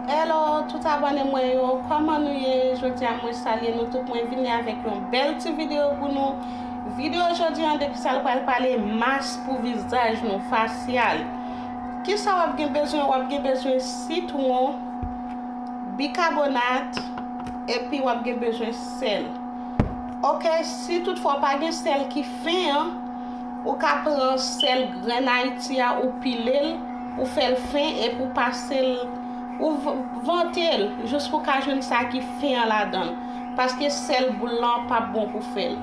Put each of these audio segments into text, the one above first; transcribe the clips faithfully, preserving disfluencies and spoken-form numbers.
Hello tout abòne mwen yo, kòman nou ye? Jodi a mwen salye nou tout, mwen vini avèk yon bèl ti videyo pou nou. Videyo jodi an de kisa l pral pale? Mas pou vizaj nou, fasyal. Kisa w ap gen bezwen? W ap gen bezwen sitwon, bikabonat, epi w ap gen bezwen sèl. Ok, si toutfwa w pa gen sèl ki fen an, ou ka pran sèl grenn Ayiti a, ou pile l, ou fè l fen, epi ou pase l, ou v- vante l, jis pou w ka jwenn sa ki fen an ladan l. Paske sèl boul lan p ap bon pou fè l.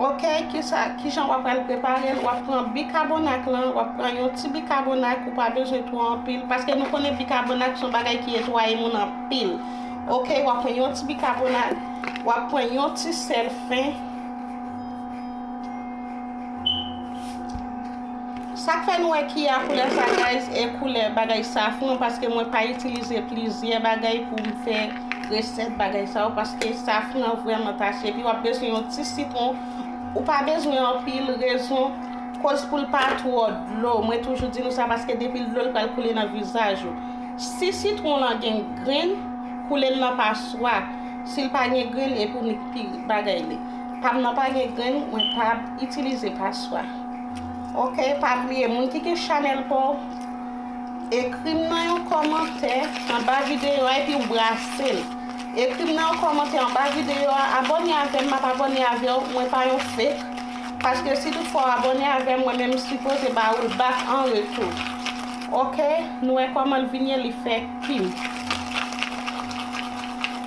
Ok, kisa, kijan w ap pral prepare l? W ap pran bikabonat lan, w ap pran yon ti bikabonat, ou pa bezwen twò anpil, paske nou konnen bikabonat se yon bagay ki netwaye moun anpil. Ok, w ap pran yon ti bikabonat, w ap pran yon ti sèl fen. Sa k fè nou wè ki a koulè sa, guys, e koulè bagay safran, paske mwen pa itilize plizyè bagay pou m fè resèt bagay sa yo, paske safran vrèman tache. Epi w ap bezwen yon ti sitwon, ou pa bezwen anpil, rezon koz pou l pa twò dlo. Mwen toujou di nou sa, paske depi l dlo, l pral koule nan vizaj ou. Si sitwon lan gen grenn, koule l nan paswa. Si l pa gen grenn, epi w nik pi bagay li. Pa m nan pa gen grenn, mwen pa itilize paswa. Ok, pa bliye, moun ki gen chanèl pa w, ekri m nan yon kòmantè anba videyo a epi w brase l. Ekri m nan yon kòmantè anba videyo a, abòne avè m, m ap abòne avè w, mwen pa yon fake. Paske si toutfwa w abòne avè m, mwen menm m sipoze ba ou l back an retou. Ok, nou wè kòman l vin ye, li fè kim.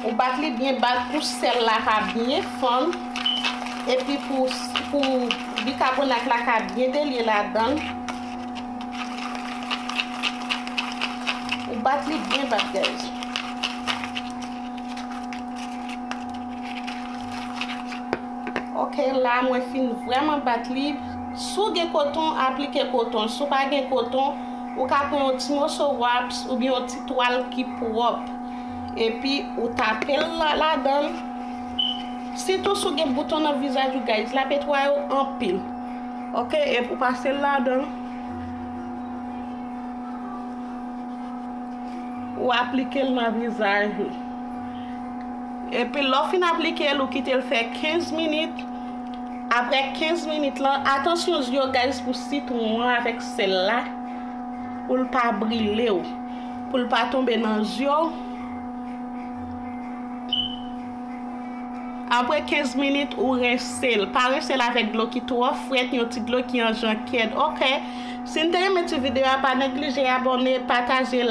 Ou bat li byen bat pou sèl la ka byen fann, epi pou, pou bikabonat la ka byen delye ladan l. Ou bat li byen bat, guys. Ok, la mwen fin vrèman bat li. Si w gen koton, aplike koton. Si w pa gen koton, ou ka pran yon ti moso wòps oubyen yon ti twal ki pwòp. Epi ou tape l la- ladan l. Sitou si w gen bouton nan vizaj ou, guys, l ap netwaye w anpil. Ok, epi ou pase l ladan l. Ou aplike l nan vizaj ou. Epi lè w fin aplike l, ou kite l fè kenz minit. Apre kenz minit lan, atansyon zye w, guys, pou sitwon an avèk sèl la, pou l pa brile w, pou l pa tonbe nan zye w. Apre kenz minit, ou rense l. Pa rense l avèk dlo ki twò frèt, yon ti dlo ki an jan kèd. Ok. Si n te renmen ti videyo a, pa neglije abòne, pataje l,